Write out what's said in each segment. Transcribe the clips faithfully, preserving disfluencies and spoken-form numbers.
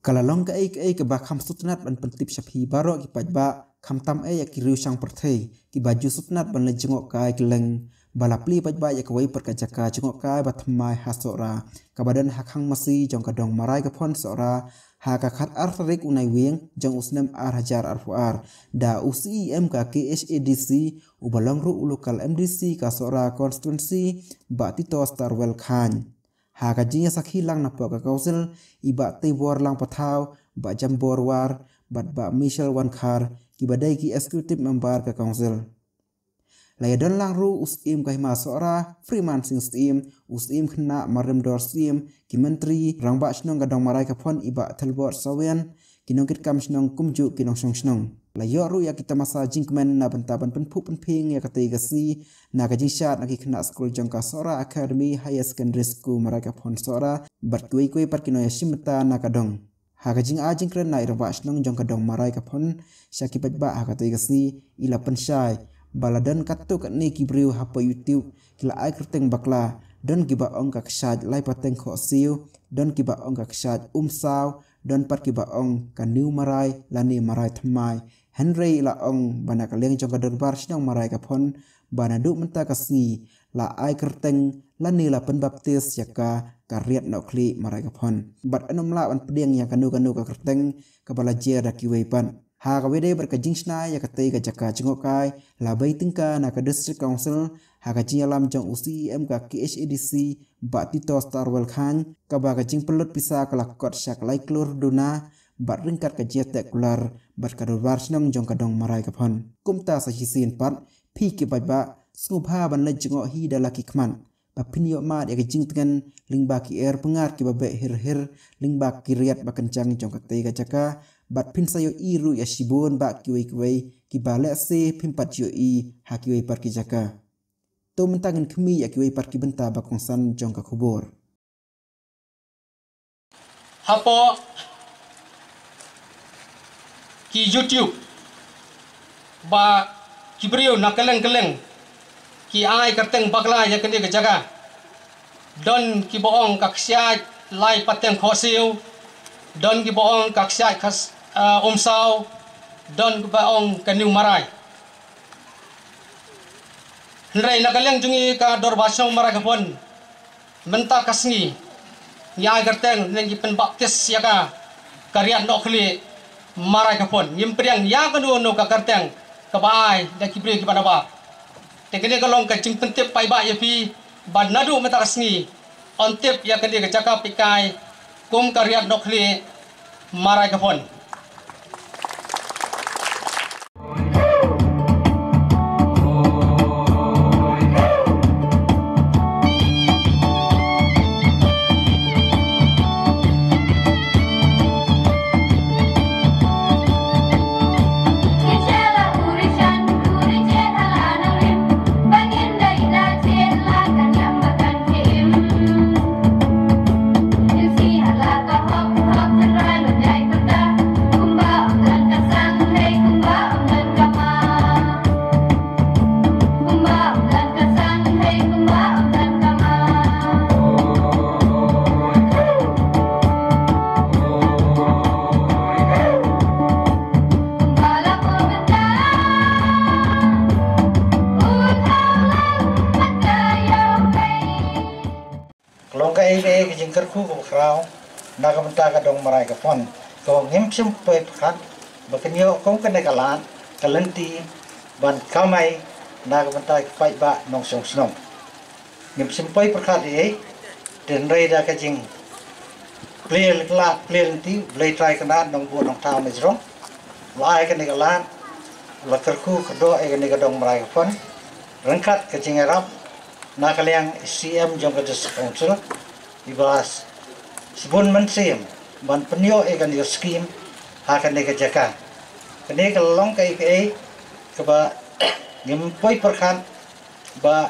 Ka la long kaei kaei kaba kham sngewtynnat ban pyntip sha phi baroh ki paidbah, khamtam eh ïa ki riew shang pyrthei kiba ju sngewtynnat ban leit jngohkai kylleng, ba la plie paidbah ïa kawei pat ka jaka jngohkai ba thymmai ha Sohra, kaba don ha khang masi jong ka dong Maraikaphon Sohra, ha ka khatar tarik u Naiwieng jong u snem ar hajar arphew ar, da u C E M ka K H A D C, uba long ruh u local M D C ka Sohra constituency, Bah Tito Starwell Chyne. Ha ka jingïasakhi lang napoh ka council, i Bah Teibor Langpathaw, Bah Jambor War, bad Bah Michel Wankhar, kiba dei ki executive member ka council. La ïadon lang ruh u Syiem ka Hima Sohra, Freeman Singh Syiem, u Syiem Khynnah Marrymdor Syiem, ki myntri, rangbah shnong ka dong Maraikaphon i Bah Thelbot Sawian, ki nongkitkam shnong kumjuh ki nongshong shnong. La ïoh ruh ïa ki tamasa jingkmen na bynta ban pynphuh pynphieng ïa katei ka sngi, na ka jingshad na ki khynnah skul jong ka Sohra Academy Higher Secondary School Maraikaphon Sohra, bad kiwei kiwei pat ki nongïashim bynta na ka dong. Ha ka jingai jingkren na i rangbah shnong jong ka dong Maraikaphon sha ki paidbah ha katei ka sngi, i la pynshai ba la don katto katne ki briew hapoh YouTube ki la ai kyrteng bakla, don kiba ong ka kshaid Laipateng Khohsiew, don kiba ong ka kshaid Umsaw, don pat kiba ong ka New Marai lane Marai Thymmai. Hynrei i la ong ba na ka liang jong ka dorbar shnong Maraikaphon, ba naduh mynta ka sngi la ai kyrteng lane la pynbaptis ïa ka, ka Riat Nohkhlieh Maraikaphon. Bad ym lah ban pdiang ïa kano kano ka kyrteng kaba la jer da kiwei pat. Ha kaba ïadei bad ka jingshna ïa katei ka jaka jngohkai, la bei tyngka na ka District Council, ha ka jingïalam jong u C E M ka K H A D C, Bah Tito Starwell Chyne, kaba ka jingpynlut pisa ka la kot sha ka lai klur duna, bad ryngkat ka jingïateh kular bad ka dorbar shnong jong ka dong Maraikaphon. Kumta sa shisien pat, phi ki paidbah, sngewbha ban leit jngoh hi da la ki khmat, ba phin ïoh mad ïa ki jingtngen lyngba ki er pyngar kiba beh hir hir, lyngba ki riat ba kynjang jong katei ka jaka, bad phin sa ïohi ruh ïa shibun bah kiwei kiwei kiba lehse phim pat ïohi ha kiwei pat ki jaka. To mynta ngin khmih ïa kiwei pat ki bynta ba kongsan jong ka khubor. Hapoh ki YouTube ba ki briew na kylleng kylleng ki ai kyrteng bakla ïa kane ka jaka. Don kiba ong ka kshaid Laipateng Khohsiew, don kiba ong ka kshaid Khas-, ah, Umsaw, don kiba ong ka New Marai. Hynrei na ka liang jong ngi ka dorbar shnong Maraikaphon, mynta ka sngi ngi ai kyrteng ne ngi pynbaptis ïa ka, ka Riat Nohkhlieh Maraikaphon. Ngim pdiang ïa kano kano ka kyrteng kaba ai da ki briew kiba nabar. Te kane ka long ka jingpyntip paidbah ïa phi ba naduh mynta ka sngi yn tip ïa kane ka jaka phi kai kum ka Riat Nohkhlieh Maraikaphon. Ka long kaei kaei ka jingkyrkhu kaba khraw na ka bynta ka dong Maraikaphon, kaba ngim shym poi pyrkhat ba kan ïoh kum kane ka lad ka lynti ban kamai na ka bynta ki paidbah nongshong shnong. Ngim shym poi pyrkhat ei ei, hynrei da ka jingplie lad plie lynti, Blei Trai Kynrad Nongbuh Nongthaw Najrong u la ai kane ka lad, u la kyrkhu kyrdoh ïa kane ka dong Maraikaphon ryngkat ka jingïarap na ka liang i C M jong ka District Council, iba shibun mynsiem ban pynïoh ïa kane ka skim ha kane ka jaka. Kane ka long kaei kaei kaba ngim poi pyrkhat ba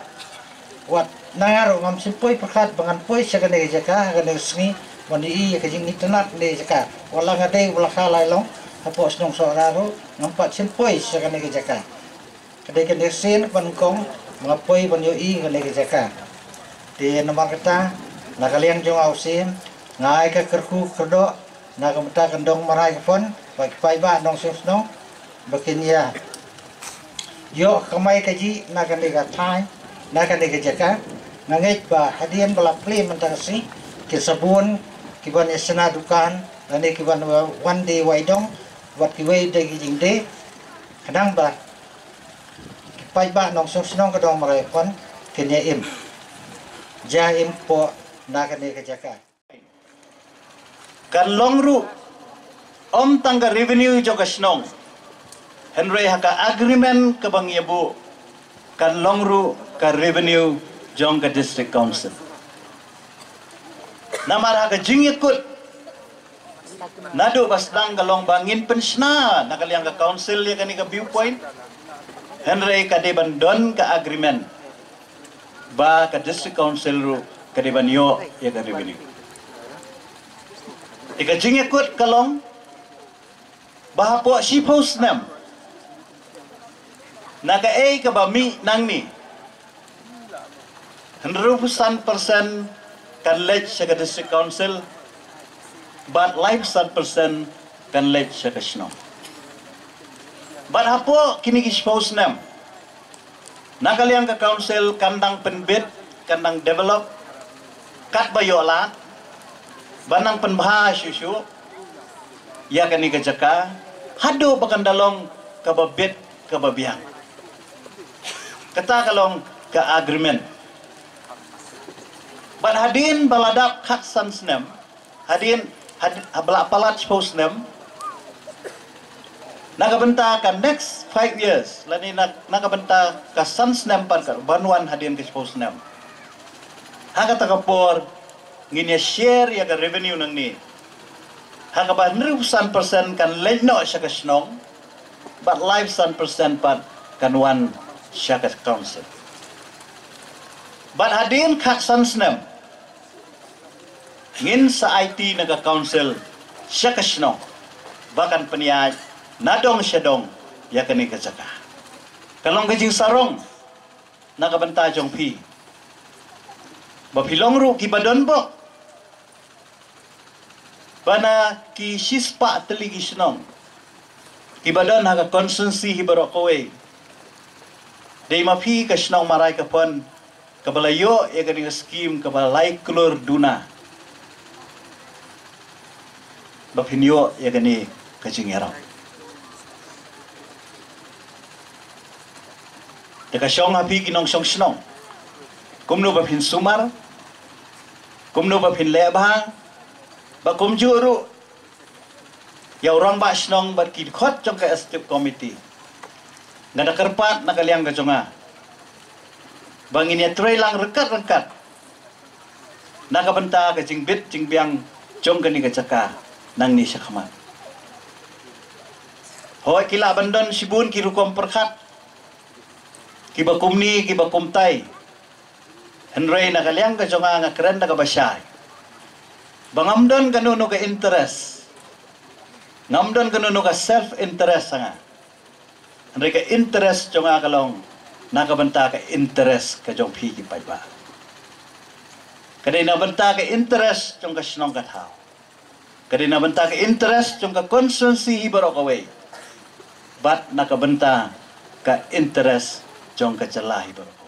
wat na nga ruh ngam shym poi pyrkhat ba ngan poi sha kane ka jaka ha kane ka sngi ban ïohi ïa ka jingitynnat kane ka jaka. Wat la nga dei uba la kha lai long hapoh shnong Sohra ruh, ngam pat shym poi sha kane ka jaka. Ka dei kane ka sien kaba nyngkong ba nga poi ban ïohi kane ka jaka. Te namar kata, na ka liang jong nga u Syiem, nga ai ka kyrkhu kyrdoh Na ka bynta ka dong marai ka phon, ba ki paidbah nongshong shnong ba kin ïa ïoh kamai kajih na kane ka thaiñ, na kane ka jaka. Nga ngeit ba hadien ba la plie mynta ka sngi, ki sabun, ki ban ïa shna dukan, lane ki ban wa-, wan die wai dong, wat kiwei de ki jingdie, khnang ba ki paidbah nongshong shnong ka dong marai phon kin ïa im, ja im poh na kane ka jaka. Kan long ruh ym tang ka revenue jong ka shnong, hynrei ha ka agreement kaba ngi ïa buh, kan long ruh ka revenue jong ka district council. Namar ha ka jingïakut, naduh ba sdang ka long ba ngin pynshna na ka liang ka council ïa kane ka viewpoint, hynrei ka dei ban don ka agreement ba ka district council ruh ka dei ban ïoh ïa ka revenue. Te ka jingïakut ka long ba hapoh shiphew snem, na kaei kaba mih nangne, hynriewphew san percent kan leit sha ka district council, bad laiphew san percent kan leit sha ka shnong. Bad hapoh kine ki shiphew snem, na ka liang ka council kan dang pynbit, kan dang develop katba ïoh lad, ban dang pynbha shuh shuh ïa kane ka jaka, haduh ba kan da long kaba bit kaba biang. Kata ka long ka agreement. Bad hadien ba la dap khatsan snem, hadien, had-, ba la palat shiphew snem, na ka bynta ka next five years, lane na, na ka bynta ka san snem pat ka ban wan hadien ka shiphew snem, ha kata ka por ngin ïa share ïa ka revenue nangne. Ha kaba hynriewphew san percent kan leit noh sha ka shnong, bad laiphew san percent pat kan wan sha ka council. Bad hadien khatsan snem, ngin sa aiti na ka council sha ka shnong ba kan pynïaid na dong sha dong ïa kane ka jaka. Ka long ka jingsarong na ka bynta jong phi, ba phi long ruh kiba don bok, ba na ki shispah tylli ki shnong kiba don ha ka constituency hi baroh kawei, dei ma phi ka shnong Marai ka Pon kaba la ïoh ïa kane ka skim kaba lai klur duna, ba phin ïoh ïa kane ka jingïarap. Te ka shong ha phi ki nongshong shnong, kumno ba phin sumar, kumno ba phin leh bha, ba kumjuh ruh ïa u rangbah shnong bad ki dkhot jong ka executive committee. Nga da kyrpad na ka liang ka jong nga ba ngin ïa trei lang ryngkat ryngkat na ka bynta ka jingbit jingbiang jong kane ka jaka nangne shakhmat. Hooid, ki lah ban don shibun ki rukom pyrkhat, kiba kumne kiba kumtai, hynrei na ka liang ka jong nga, nga kren da kaba shai ba ngam don kano kano ka interest, ngam don kano kano ka self interest ha nga. Hynrei ka interest jong nga ka long na ka bynta ka interest ka jong phi ki paidbah. Ka dei na bynta ka interest jong ka shnong ka thaw, ka dei na bynta ka interest jong ka constituency hi baroh kawei, bad na ka bynta ka interest jong ka jylla hi baroh.